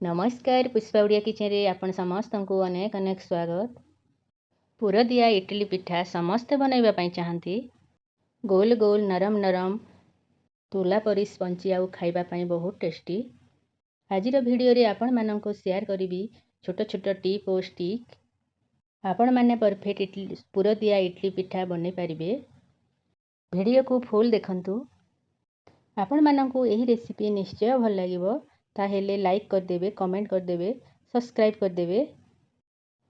ନମସ୍କାର, ପୁଷ୍ପା ଓଡ଼ିଆ କିଚେନରେ ଆପଣ ସମସ୍ତଙ୍କୁ ଅନେକ ଅନେକ ସ୍ୱାଗତ। ପୁରଦିଆ ଇଟିଲି ପିଠା ସମସ୍ତେ ବନାଇବା ପାଇଁ ଚାହାନ୍ତି। ଗୋଲ ଗୋଲ, ନରମ ନରମ, ତୁଲା ପରି ସ୍ପଞ୍ଚି ଆଉ ଖାଇବା ପାଇଁ ବହୁତ ଟେଷ୍ଟି। ଆଜିର ଭିଡ଼ିଓରେ ଆପଣମାନଙ୍କୁ ସେୟାର କରିବି ଛୋଟ ଛୋଟ ଟିପ୍ ଓ ଟ୍ରିକ୍। ଆପଣମାନେ ପରଫେକ୍ଟ ଇଟଲି, ପୁରଦିଆ ଇଟଲି ପିଠା ବନେଇ ପାରିବେ। ଭିଡ଼ିଓକୁ ଫୁଲ୍ ଦେଖନ୍ତୁ। ଆପଣମାନଙ୍କୁ ଏହି ରେସିପି ନିଶ୍ଚୟ ଭଲ ଲାଗିବ। ତାହେଲେ ଲାଇକ୍ କରିଦେବେ, କମେଣ୍ଟ କରିଦେବେ, ସବସ୍କ୍ରାଇବ୍ କରିଦେବେ।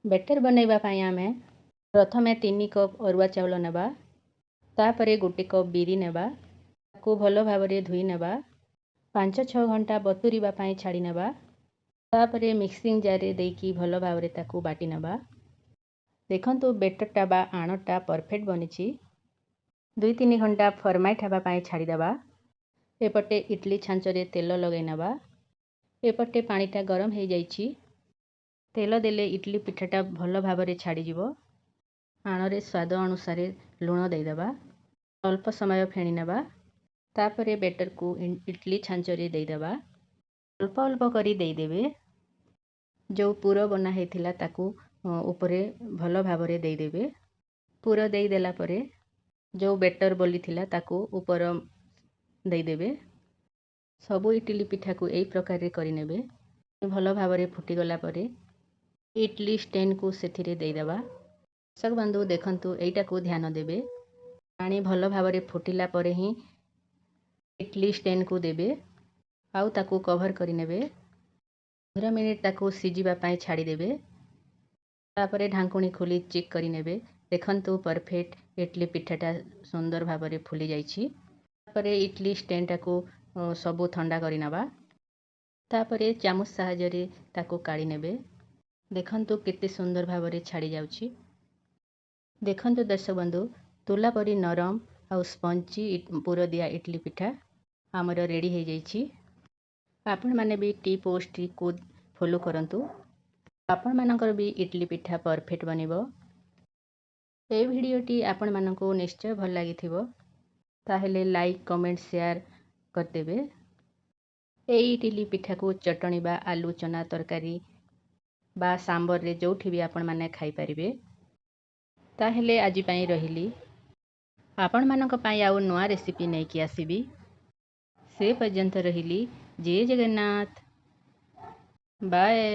ବେଟର୍ ବନାଇବା ପାଇଁ ଆମେ ପ୍ରଥମେ 3 କପ୍ ଅରୁଆ ଚାଉଳ ନେବା। ତାପରେ 1 କପ୍ ବିରି ନେବା। ତାକୁ ଭଲ ଭାବରେ ଧୋଇ ନେବା। 5-6 ଘଣ୍ଟା ବତୁରିବା ପାଇଁ ଛାଡ଼ି ନେବା। ତାପରେ ମିକ୍ସିଂ ଜାର୍ରେ ଦେଇକି ଭଲ ଭାବରେ ତାକୁ ବାଟି ନେବା। ଦେଖନ୍ତୁ, ବେଟର୍ଟା ବା ଆଣଟା ପରଫେକ୍ଟ ବନିଛି। 2-3 ଘଣ୍ଟା ଫର୍ମେଣ୍ଟ ହେବା ପାଇଁ ଛାଡ଼ିଦେବା। ଏପଟେ ଇଟଲି ଛାଞ୍ଚରେ ତେଲ ଲଗାଇ ନେବା। ଏପଟେ ପାଣିଟା ଗରମ ହେଇଯାଇଛି। ତେଲ ଦେଲେ ଇଟଲି ପିଠାଟା ଭଲ ଭାବରେ ଛାଡ଼ିଯିବ। ଆଣରେ ସ୍ୱାଦ ଅନୁସାରେ ଲୁଣ ଦେଇଦେବା। ଅଳ୍ପ ସମୟ ଫେଣି ନେବା। ତାପରେ ବେଟରକୁ ଇଟଲି ଛାଞ୍ଚରେ ଦେଇଦେବା। ଅଳ୍ପ ଅଳ୍ପ କରି ଦେଇଦେବେ। ଯେଉଁ ପୁର ବନା ହେଇଥିଲା, ତାକୁ ଉପରେ ଭଲ ଭାବରେ ଦେଇଦେବେ। ପୁର ଦେଇଦେଲା ପରେ ଯେଉଁ ବେଟର ବଳିଥିଲା, ତାକୁ ଉପର ଦେଇଦେବେ। ସବୁ ଇଟିଲି ପିଠାକୁ ଏଇ ପ୍ରକାରରେ କରିନେବେ। ଭଲ ଭାବରେ ଫୁଟିଗଲା ପରେ ଇଟଲି ଷ୍ଟାଣ୍ଡକୁ ସେଥିରେ ଦେଇଦେବା। ଦର୍ଶକ ବନ୍ଧୁ, ଦେଖନ୍ତୁ, ଏଇଟାକୁ ଧ୍ୟାନ ଦେବେ। ପାଣି ଭଲ ଭାବରେ ଫୁଟିଲା ପରେ ହିଁ ଇଟଲି ଷ୍ଟାଣ୍ଡକୁ ଦେବେ ଆଉ ତାକୁ କଭର୍ କରିନେବେ। 15 ମିନିଟ୍ ତାକୁ ସିଝିବା ପାଇଁ ଛାଡ଼ିଦେବେ। ତାପରେ ଢାଙ୍କୁଣୀ ଖୋଲି ଚେକ୍ କରିନେବେ। ଦେଖନ୍ତୁ, ପରଫେକ୍ଟ ଇଟଲି ପିଠାଟା ସୁନ୍ଦର ଭାବରେ ଫୁଲି ଯାଇଛି। ତାପରେ ଇଟଲି ଷ୍ଟାଣ୍ଡଟାକୁ ସବୁ ଥଣ୍ଡା କରିନେବା। ତାପରେ ଚାମଚ ସାହାଯ୍ୟରେ ତାକୁ କାଢ଼ି ନେବେ। ଦେଖନ୍ତୁ, କେତେ ସୁନ୍ଦର ଭାବରେ ଛାଡ଼ି ଯାଉଛି। ଦେଖନ୍ତୁ ଦର୍ଶକ ବନ୍ଧୁ, ତୁଲା ପରି ନରମ ଆଉ ସ୍ପଞ୍ଚି ପୁର ଦିଆ ଇଟଲି ପିଠା ଆମର ରେଡ଼ି ହେଇଯାଇଛି। ଆପଣମାନେ ବି ଟିପ୍ ଓ ଟ୍ରିକ୍କୁ ଫଲୋ କରନ୍ତୁ। ଆପଣମାନଙ୍କର ବି ଇଟଲି ପିଠା ପରଫେକ୍ଟ ବନିବ। ଏଇ ଭିଡ଼ିଓଟି ଆପଣମାନଙ୍କୁ ନିଶ୍ଚୟ ଭଲ ଲାଗିଥିବ। ତାହେଲେ ଲାଇକ୍, କମେଣ୍ଟ, ସେୟାର କରିଦେବେ। ଏଇ ଇଟିଲି ପିଠାକୁ ଚଟଣି ବା ଆଲୁ ଚନା ତରକାରୀ ବା ସାମ୍ବରରେ, ଯେଉଁଠି ବି ଆପଣମାନେ ଖାଇପାରିବେ। ତାହେଲେ ଆଜି ପାଇଁ ରହିଲି। ଆପଣମାନଙ୍କ ପାଇଁ ଆଉ ନୂଆ ରେସିପି ନେଇକି ଆସିବି। ସେ ପର୍ଯ୍ୟନ୍ତ ରହିଲି। ଜୟ ଜଗନ୍ନାଥ। ବାଏ।